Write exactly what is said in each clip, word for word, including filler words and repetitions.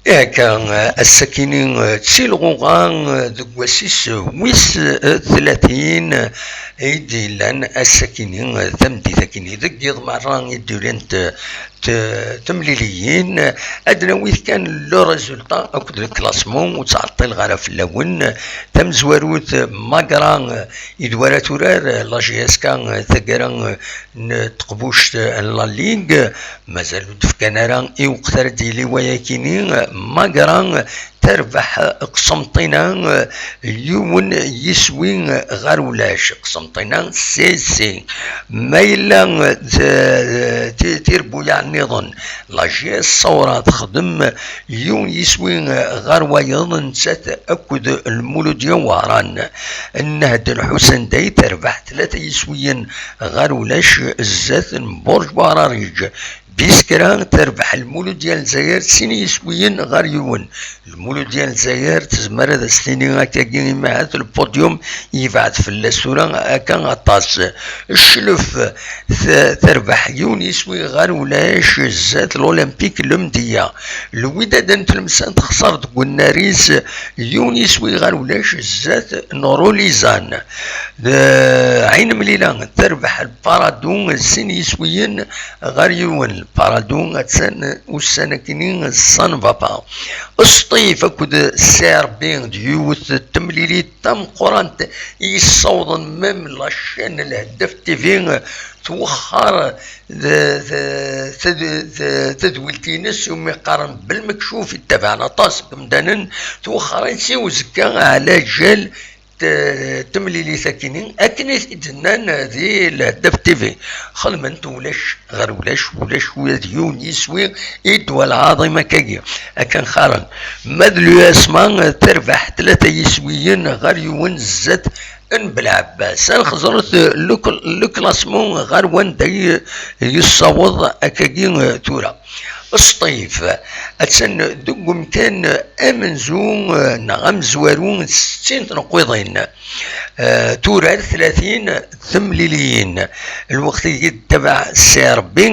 Ihi akka, ass-akini d tilɣuɣa deg wass-is wis tlatin i d-yellan, ass-akini, tameddit-akini, deg yiḍ merra i d-ulint t-, temliliyin. Ad d-nawi kan le résultat akked le classement, ur ttɛeṭṭileɣ ara fell-awen. Tamezwarut, Magra, i d wara turar la J S K, taggara n teqbuct n la Ligue, mazal ur d-fkan ara i weqt ara d-yili wayakini. Magra terbeḥ Qsenṭina yiwen yiswi ɣer ulac. Qsenṭina, C C. Ma yella d, ti-, tirbuyaɛ nniḍen, la J S Saura texdem yiwen yiswi ɣer wayeḍ, nettat akked Lmuludya Wehran. Nnehd Lḥusen Day terbeḥ tlata yiswiyen ɣer ulac zdat n Burj Wahrarig. Biskra terbeḥ Lmuludya Lezzayer sin yiswiyen ɣer yiwen. Lmuludya Lezzayer tezmer ad as-tini akkagi, imi ahat le podium yebɛed fell-as tura akka aṭas. Cclef, t-, terbeḥ yiwen yiswi ɣer ulac zdat l'Olympique Lemdeyya. Lwidad n Tlemsan texṣer deg unnar-is yiwen yiswi ɣer ulac zdat n Rolizan. D-, Ɛin Mlila terbeḥ Paradou sin yiswiyen ɣer yiwen. Paradou attan ussan-akini, ça ne va pas. Sṭif akked C R B d yiwet n temlilit tameqqrant i yessawḍen même la chaîne Lheddaf T V twexxer d-, d-, d-, d-, tadwilt-ines umi qqaren Belmekcuf, i ttabaɛen aṭas n yemdanen, twexxer-itt i uzekka ɛla jal t-, temlilit-akini, akken i t-id-nnan di Lheddaf T V. Xedmen-t ulac ɣer ulac, ulac ula d yiwen yiswi i ddwa lɛaḍima akkagi, akken qqaren. Ma d l'U S M A terbeḥ tlata yiswiyen ɣer yiwen zdat n Belɛebbas. Ad nxeẓret le cl-, le classement ɣer wanda i yessaweḍ akkagi tura. Sṭif, attan deg umkan amenzu, eh, neɣ amezwaru d settin tneqqiḍin. Eh, turar tlatin temliliyin. Lweqt i d-yettabaɛ C R B,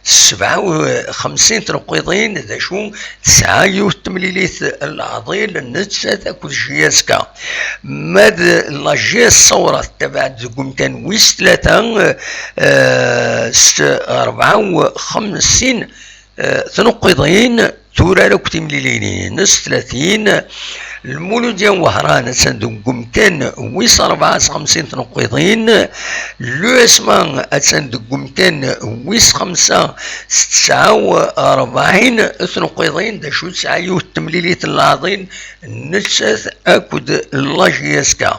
sebɛa u xemsin tneqqiḍin, d acu, tesɛa yiwet temlilit n leɛḍil, nettat akked J S K. Ma d la J S Saura tettabaɛ-d deg umkan wis tlata, eh, s rebɛa u xemsin eh, tneqqiḍin, turar akk timlilin-ines tlatin. Lmuludya n Wehran attan deg umkan wis rebɛa s xemsin tneqqiḍin. L'U S M A attan deg umkan wis xemsa s tesɛa u rebɛin tneqqiḍin, d acu tesɛa yiwet temlilit n leɛḍil, nettat akked la J S K.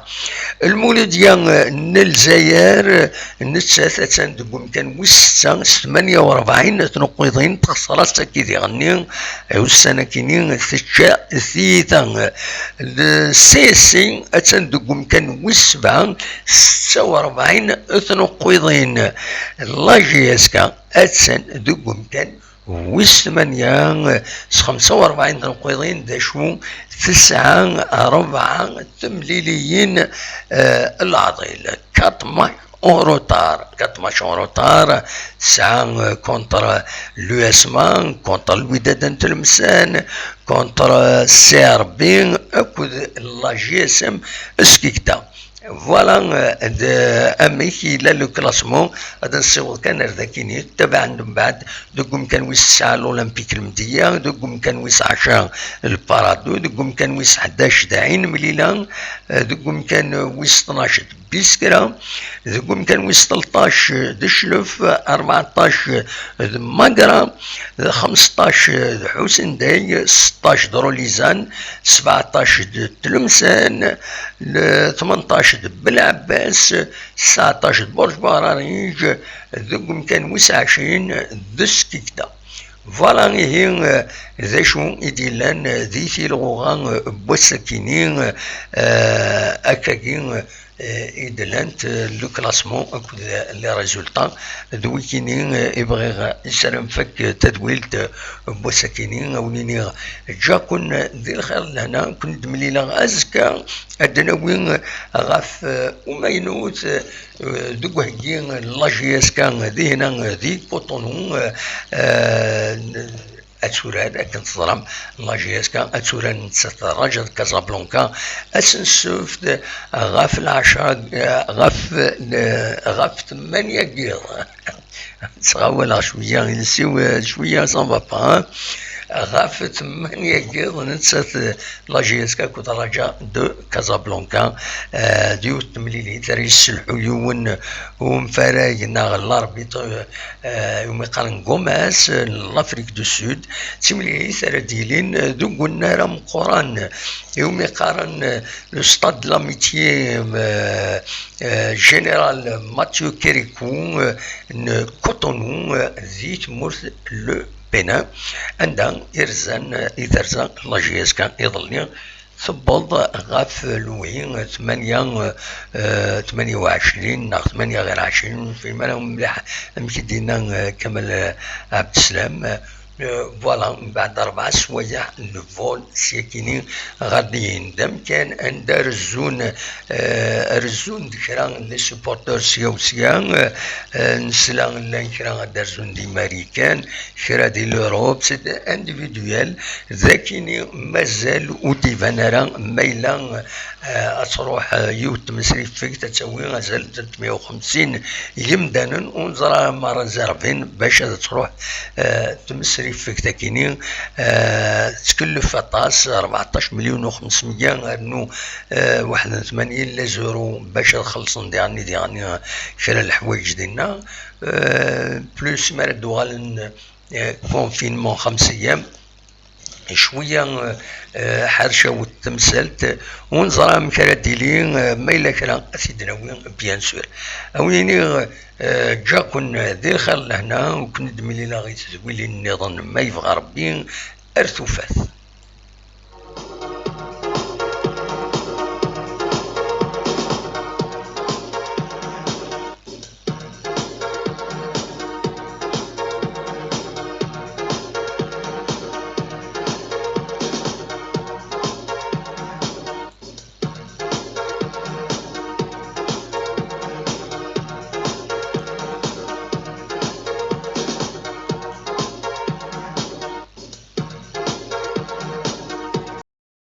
Lmuludya n Lezzayer, nettat attan deg umkan wis setta s tmanya u rebɛin tneqqiḍin, texṣer-as akkid iɣenni ussan-akini, tečča tiyita. L-, C S C attan deg umkan wis sebɛa s setta u rebɛin tneqqiḍin. La J S K attan deg umkan wis tmanya s xemsa u rebɛin tneqqiḍin, d acu, tesɛa rebɛa temliliyin, eh, n leɛḍil. Quatre matchs en retard, quatre matchs en retard, tesɛa, eh, contre l'U S M A, contre Lwidad n Tlemsan, contre C R B akked la J S M Skikda. Voilà, euh, d-, amek yella le classement, ad nessiweḍ kan ar dakini. Tabaɛen mbeɛd, deg umkan wis tesɛa l'Olympique Lemdeyya, deg umkan wis ɛecra le Paradou, deg umkan wis ḥdac d Ɛin Mlila, euh, deg umkan wis tnac d Biskra, deg umkan wis tleṭṭac d Cclef, rbeɛṭac d Magra, xemseṭṭac d Ḥusenday, seṭṭac d Rolizan, sebɛeṭṭac d Tlemsan, tmenṭac d Belɛebbas, tesɛeṭṭac d Burj Bahrarig, deg umkan wis ɛecrin d Skikda. Voilà, ihi, eh, d acu i d-yellan, eh, di tilɣuɣa, eh, n wass-akini, eh, akkagi, eh, i d-llant, eh, le classement akked, eh, les résultats d wikini, eh, i bɣiɣ, eh, i s ara nfak, eh, tadwilt, eh, n wass-akini, a wen-iniɣ ǧǧaɣ-ken, eh, di lxir d lehna, ken-id-mlileɣ azekka, ad d-nawi, eh, ɣef, eh, umaynut, eh, deg uheggi n la J S K dihin di Cotonou, eh, eh, ad turar, akken teẓram, la J S K ad turar nettat Raja de Casablanca, ass n ssebt ɣef lɛecṛa, ɣef, ɣef tmanya n yiḍ. Ttɣawaleɣ cwiya, iles-iw cwiya ça va pas, hein? Ɣef tmanya n yiḍ nettat la J S K akked Raja de Casablanca, eh, d yiwet n temlilit ara yesselḥu yiwen umfarag neɣ l'arbitre, eh, iwumi qqaren Gomes, n l'Afrique du Sud. D timlilit ara d-yilin deg unnar ameqqran iwumi qqaren, eh, le Stade de l'Amitié, eh, eh, Général Mathieu Kérékou, eh, n Cotonou, eh, di tmurt le Bénin, anda i rzan, eh, i terza la J S K iḍelli. Tewweḍ ɣef lwi tmanya, eh, tmanya u ɛecrin neɣ tmanya ɣir ɛecrin, ur nefhim ara mliḥ amek i d-yenna, eh, Kamal, eh, Abdeslam. Eh, voilà, mbeɛd rebɛa sswayeɛ n le vol syakini ɣer din, d amkan anda rezzun, eh, rezzun-d kra n les supporters sya u sya, eh, eh, nesla llan kra ad d-rezzun di Marikan, kra di l'Europe, c'est individuel. D akini mazal ur d-iban ara ma yella, eh, ad truḥ, eh, yiwet tmesriffegt ad tawi azal n tlatemya u xemsin yemdanen, ur neẓra ma réservin bac ad truḥ, eh, tmesriffegt akini, eh, tettkellef aṭas, rbeɛṭac milyun u xemsmeyya rnu, eh, waḥed n tmanyin les euros bac ad xellṣen diɣen, diɣen, eh, kra n leḥwayeǧ dinna, eh, plus mi ara d-uɣalen, eh, confinement xems ayyam. Cwiya, eh, ḥercawet temsalt, ur neẓra amek ara d-tili, eh, ma yella kra ad t-id-nawi, bien sûr. A wen-iniɣ, eh, ǧǧiɣ-ken di lxir lehna, u ken-id-mlileɣ i tedwilin nniḍen ma yebɣa Rebbi, ar tufat.